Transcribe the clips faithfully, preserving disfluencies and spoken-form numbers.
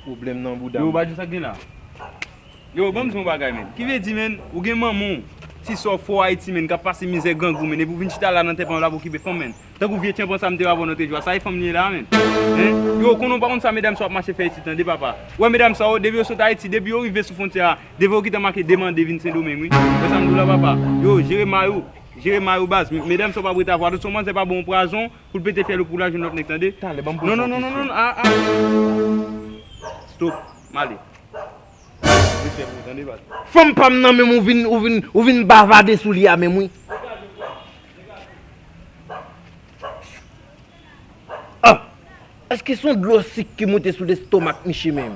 Pwoblèm nan bouda m. Yo, Badjou, sa k gen la? Yo, ban m di yon bagay, menn. Ki vle di, menn, ou gen manman w, ti sè w fò Ayiti, menn, k ap pase mizè grangou, menn, epi w vin chita la nan tèt pa w la pou okipe fanm, menn. Tankou vye tchanpan sa m te wè avè w nan te jwa. Sa e fanm li ye la, menn. Hein? Yo, konnen w pa konn sa medam sa w ap mache fè isit, tande, papa. Ou wè medam sa yo, depi yo sot Ayiti, depi yo rive sou fwontyè a, devan yo gentan make demande vin Sendomeng, wi. Wè sa m di w la, papa. Yo, jere may ou. Jere may ou, baz. Medam sa yo p ap ret avè w. Atò, si yon manzè pa ba w yon pwazon, pou l pete fyèl ou pou l al jwenn lòt nèg, tande? Talè, ban m poze yon kesyon. Non, non, non, non, non, a, a. Stop, m ale. Respè pou ou, tande, baz. Fanm pa m nan menm ou vin, ou vin, ou vin bavade sou li a menm, wi. Ah! Èske se yon dlo sik ki moute sou lestomak miche menm?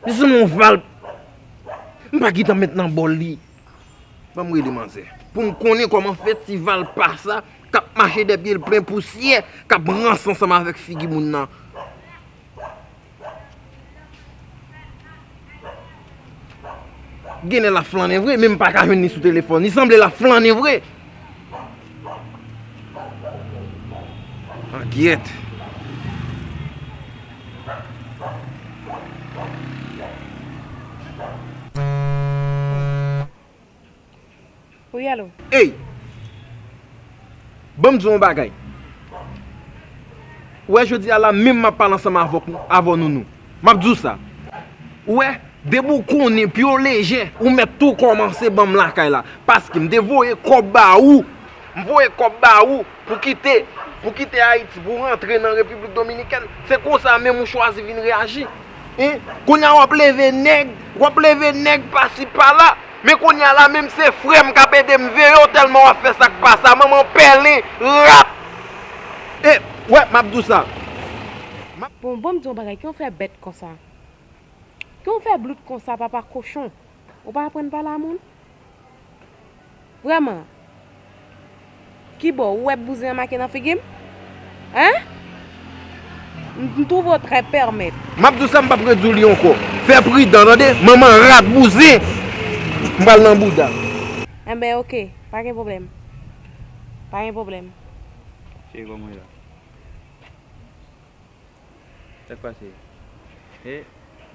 Li sanble yon valp. M pa gentan met nan bòl li. Ban m rele manzè. Pou m konnen kòman fè ti valpa sa k ap mache dèpye l plen pousyè, k ap ranse ansanm avèk figi moun nan. Genlè l ap flannen vre, men m pa ka jwenn li sou telefòn. Li sanble l ap flannen vre. An gyèt. Wi, alo. Ey! Ban m di w yon bagay. Ou wè, jodi a la, menm m ap pale ansanm avèk nou, avè nou, nou. M ap di w sa. Ou wè, depi w konnen pye w lejè, ou mèt tou kòmanse ban m lakay la. Paske m te voye kòb ba ou. M voye kòb ba ou pou kite, pou kite Ayiti, pou rantre nan Repiblik Dominikèn. Se konsa menm ou chwazi vin reyaji. Hein? Kounye a w ap leve nèg, w ap leve nèg pasi pala. Men kounye a la, menm se frè m k ap ede m veye w tèlman w ap fè sa k pa sa. Manman pèlen, rat. E, wè, m ap di w sa. M ap Bon, bon, m di w yon bagay, ki w fè bèt konsa? Ki w fè blout konsa, papa kochon? Ou pa aprann pale a moun? Vrèman. Kibò, ou wè bouzen an make nan figi m? Hein? M, m twouve w trè pèmèt. M ap di w sa, m p ap redi w li ankò. Fè pridan, tande? Manman rat bouzen! M pral nan bouda. Enben, oke. Pa gen pwoblèm. Pa gen pwoblèm. Cheri, kòman w ye la? Sa k pase? E,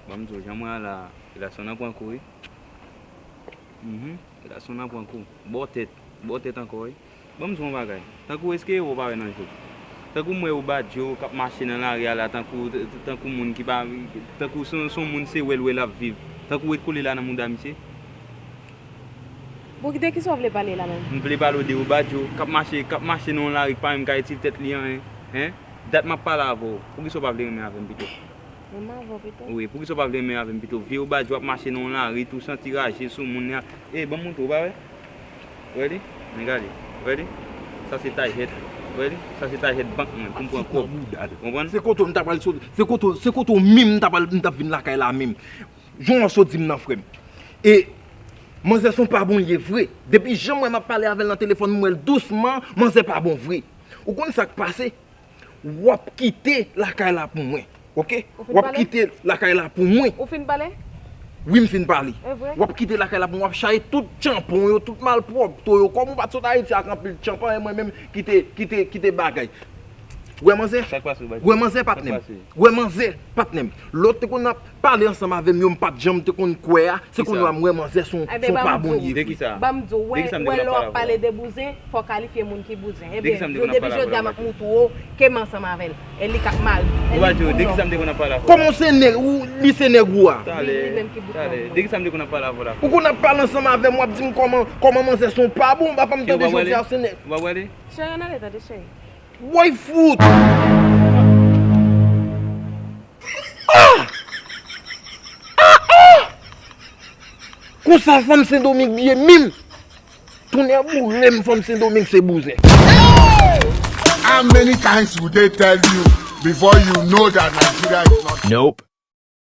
ban m di w, jan mwen an la, relasyon nan pran kou, wi. Mhm, relasyon nan pran kou. Bò tèt, bò tèt ankò, wi. Ban m di w yon bagay. Tankou, èske ou pa wè nan je w? Tankou m wè ou Badjo k ap mache nan lari a la, tankou, tankou moun ki pa, tankou se, se yon moun se wè l wè l ap viv. Tankou w ret kole la nan mouda misye. Bon, de kisa w vle pale la menm? M vle pale w de Obadjo, k ap mache, k ap mache nan yon lari k pa menm ka itil tèt li anyen, hein? Dat m ap pale avè w, poukisa w pa vle renmen avè m pito? Renmen avè w pito? Wi, poukisa w pa vle renmen avè m pito? Vye Obadjo ap mache nan yon lari, tou santi raje sou moun nan. E, ban m montre w, ou pa wè? Ou wè li? Men gade, ou wè li? Sa se tajèt, ou wè li? Sa se tajèt bank mwen, pou m pran kòb. Ou konprann? Se kote w m ta pral sot, se kote w, se kote w menm m ta pral, m t ap vin lakay la menm. Jan w sot di m nan, frè m. E manzè se yon pa bon li ye vre. Depi jan m wè m ap pale avè l nan telefòn, m wè l dousman, manzè pa bon vre. Ou konn sa k pase? W ap kite lakay la pou mwen. Oke? Ou fin pale? W ap kite lakay la pou mwen. Ou fin pale? Wi, m fin pale. E vre? W ap kite lakay la pou mwen. W ap chaye tout tchanpan w yo, tout malpwòpte w yo. Kòm ou pa t sot Ayiti ak anpil tchanpan, e mwen menm kite, kite, kite bagay. Wè manzè? Sa k pase, Obadjo? Wè manzè, patnè m. Sa k pase? Wè manzè, patnè m. Lè w te konn ap pale ansanm avè m yo, m pa t janm te konn kwè a. Se kounye a m wè manzè se yon, se yon pa bon li ye vre. Ban m di w, wè, wè lè w ap pale de bouzen, fò w kalifye moun ki bouzen. Enben, depi jodi a m ap moutre w ke m ansanm avè l. E li k ap mal. E li bout nan. Kòman w se nèg, ou, li se nèg ou a? Li, li menm ki bout nan. De kisa m te konn ap pale avè w la? Ou konn ap pale ansanm avè m, w ap di m kòman, kòman manzè se yon pa bon, w pa fè m tande jodi a se nèg. Ou pa pale? Cheri, ann ale tande, cheri. Woy fout! Ah! Ah, ah! Konsa fanm Sendomeng ye menm. Tonnè boule m, fanm Sendomeng se bouzen. How many times would they tell you before you know that Nigeria is not? Nope.